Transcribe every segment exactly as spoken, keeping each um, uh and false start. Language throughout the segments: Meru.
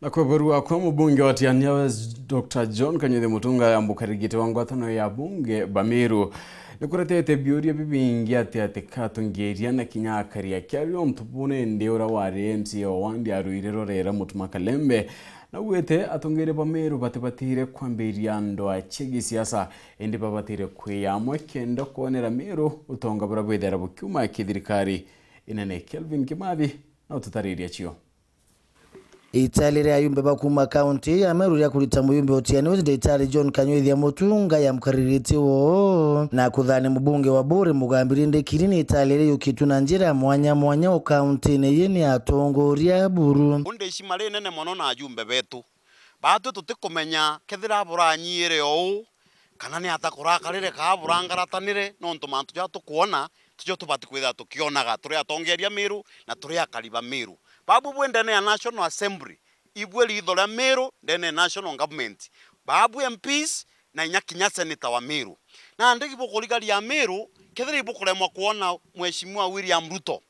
Na kweberua kwa mubunge wa Tiania West, Doctor John Kanyuthi Mutunga ya mukarigite wa ngwataniro ya bunge ba Meru, nikuretete biuria bibingi ati ati katungiria na kinya akaria kiario untu bune ndi ura wari M C A wa wandi arwire rorera Mutuma Kalembe. Naugite atongeria ba Meru batibatire kwambiria ndwa cia gisiasa, indi babatire kwiya amwe kenda kwonera Meru utonga buria bwithera bukiuma kithirikari inene. Kelvin Kimathi na ututariria cio. Itali ria ayumbe ba kuuma kaunti ya Meru ria kurita muyumbe utiani uti Daktari John Kanyuithia Mutunga ya mukariritie woo na kuthani mubunge wa Buri Mugambiri Ndikiri ni itali riyukitwe na njira ya mwanya mwanya o kauntine ii ni atongoria buru. Undi icima rinene mono na ajumbe betu. Baatwi tutikumenya kethira buranyiire ou, kana ni ata kurakarire kaa burangaratanire, nontu mantu jaria tukwona tijo tubati kwithira tukionaga turi atongeria Meru na turi akari ba Meru. Babu bwi ndene ya National Assembly, ibwe riitho ria Meru ndene ya National Government. Babu M Ps na inya kinya senator wa Meru. Nandi bukurigaria Meru, kethira ibukuremwa kwona Mheshimiwa William Ruto,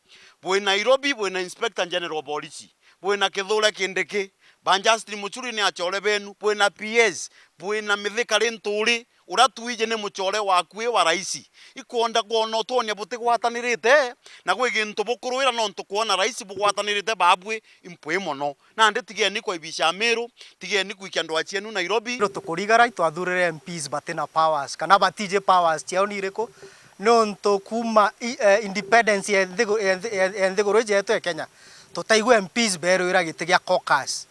bwi Nairobi, bwi na Inspector General of Police, bwi na Kithure Kindiki, ba Justin Muturi ni achore benu, bwi na P S, bwi na Mithika Linturi, uria twiji ni muchore waku wi wa raisi. Ikwenda kwona utwonia butigwatanirite, na gwi gintu bukuruira nontu kwona raisi bugwatanirite babwi impwi mono. Nandi tigeni kwaibisha Meru, tigeni gwikia ndwa cienu Nairobi. Meru tukurigara, itwathurire M Ps batina powers, kana batiji powers ciao ni iriku? Nontu kuuma i-, eh, independence ya nthigu-, ya nthi-, ya, ya nthiguru iji yetu ya Kenya, tutaigua M Ps berwira giti gia caucus.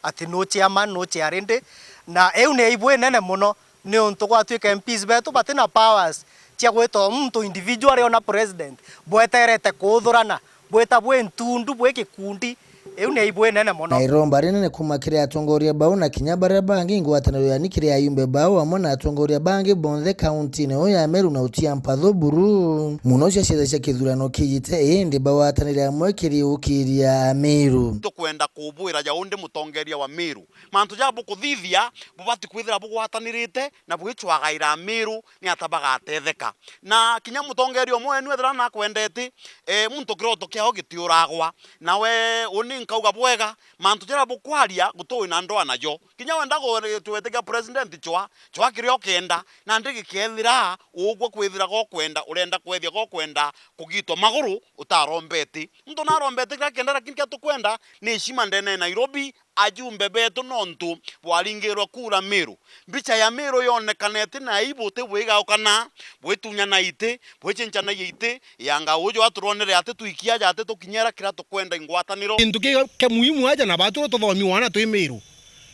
Ati no chairman, no chair rindi, na iu ni aibu inene mono, niuntu gwatuika M Ps betu batina powers cia gwita o muntu individually ona president, bweterete kuuthurana, bwita bwi ntundu, bwi gikundi, iu ni aibu inene mono. Na iromba rinene kuuma kiri atongoria bau na kinya baria bangi ngwataniro yani kiri ayumbe bau amwe na atongoria bangi bonthe kauntine uu ya Meru na utia mpatho buru. Muno cia cietha cia kithurano kiijite, indi bagwatanire amwe kiri ukiria Ameru. Tukwenda kubwira ja undi mutongeria wa Meru, mantu jaria bukuthithia bubati kwithira bugwatanirite na bugicwagaira Ameru ni ata bagatetheka. Na kinya mutongeria umwe wenu ethira nakwendete, eh, muntu kiroto kiao gitiuragwa. Nawe uni nkauga bwega, mantu jaria bukwaria guti wina ndwaa najo. Kinya wenda ku-, twetikia president chwa, chwa kiria ukenda, nandi gikethira ugwe kwithira gokwenda, urenda kwethia gokwenda kugitwa maguru, utarombete. Muntu narombete kiria kenda, lakini kiria tukwenda ni heshima ndene ya Nairobi, ajumbe betu nontu bwaringirwe kura Meru. Mbicha ya Meru yonekanete na aibu ti bwigaukana, bwitunyana iti, bwicinchanagia iti, yanga uju aturonere ati twikia aja ati tukinyera kiria tukwenda ingwataniro. Kintu ki, kia muhimu aja na batu tuthomiwa na twi Meru,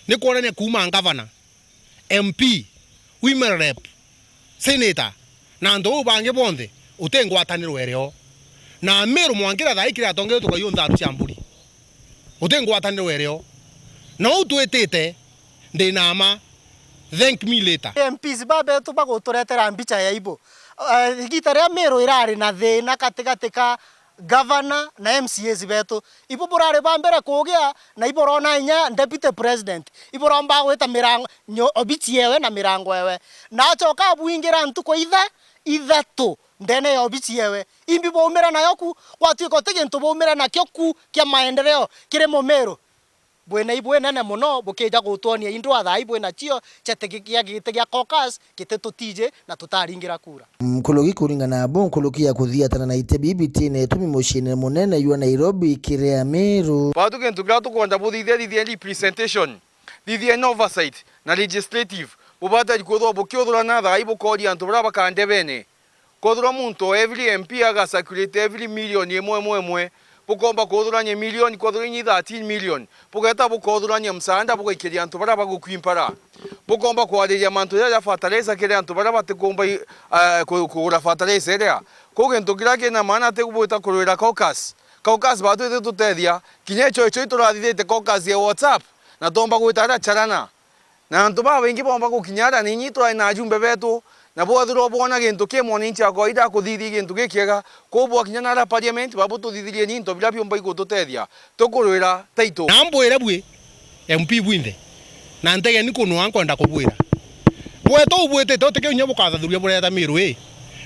ni kwonania kuuma ngavana, M P, women rep, senator, na antu bau bangi bonthe, uti ngwataniro irio. Na Meru mwankira thaa ii kiri atongeria tukaiyo ntharu cia mburi. Uti ngwataniro irio. Na uu twitite, ndi na ma, thank me later. M Ps babetu baguturetera mbicha ya aibu. Eh, igita riria Meru irari na thina katigati ka gavana na M C As betu. Ibo burari ba mbere kugia, na ibo urona inya deputy president. Ibo uromba gwita mirango, nyo-, obichi yewe na mirango yewe. Na acoka abwingira ntuku itha-, ithatu ndene ya obichi yewe. Imbi bwaumira nayo ku, gwatuika uti gintu bwaumira nakio ku kia maendeleo kiri Mumiru. Bwina ibu inene mono, bukija gutwonia indwa thaa ii bwina cio, cia ti gi-, gia giti gia caucus, giti tutiji na tutaringira kura. Nkuruki kuringana na bo, nkuruki ya kuthiatana na ite bibitine itumi muciine munene jwa Nairobi kiri Ameru. Batu gintu kiria tukwenda buthithia, thithia representation, thithia oversight na legislative. Bubatari kwithirwa bukiuthurana thaa ii bukoria antu baria bakandebene. Kwethirwa muntu o every M P aga circulate every million imwe imwe imwe, bukomba kuthurania million, kwethirwa inyi thirteen million, bugeta bukothurania msaada bugaikiria antu baria bagukwimpara. Bukomba kwariria mantu jaja fertilizer kiri antu baria batikumba i-, eh, ku-, kugura fertilizer iria. Kwou gintu kiria kina maana ti bwita kurwira caucus. Caucus batu iti tutethia, kinya icho icho iturathithite caucus ya WhatsApp, na twomba gwita aria charana. Na antu babaingi boomba gukinya aria, na inyii twari na ajumbe beetu, na bwethirwa bwona gintu ki mwananchi wa kawaida akuthithia gintu gikiega, kwou bwakinya na aria parliament, babu tuthithirie ni into biria biumba igututethia, tukurwira title. Na mbwire bwi M P bwinthe, na ntegeni kunwa nkwenda kubwira. Bwetu ubwitite utikio inya bukathathuria bureta Miru ii.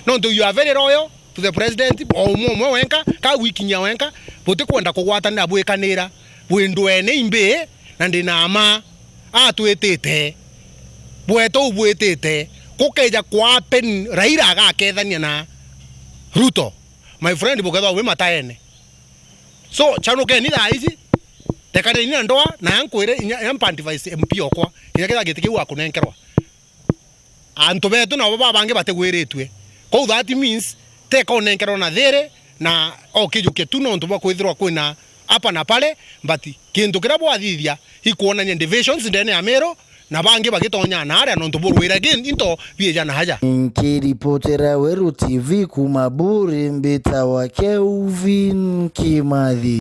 Nontu you are very loyal to the president, o umwe umwe wenka, ka gwikinyia wenka, butikwenda kugwatanira bwikanira, bwi ndwene imbi, Na ndi na mma, atwitite, bwetu bwitite, kukeja kwa happen Raila agakethania na Ruto, my friend, bukethwa bwi mataene. So, chanukeni thaa ici, tekaneni na ndoa, na nkwire inya, inya mpa advice M P okwa, inya kethira giti kiu akunenkerwa, antu betu nabo babangi batigwiritue. Kou that means, teka unenkerwa na thiri, na okijukia tu nontu bwa kwithirwa kwina hapa na pale, but kintu kiria bwathithia ikwonania divisions ndene ya Meru, na bangi bagitonya na aria nontu burwira gi-, into bieja na aja. Nkiripotera Weru T V kuma Buri, mbitawa Kelvin Kimathi.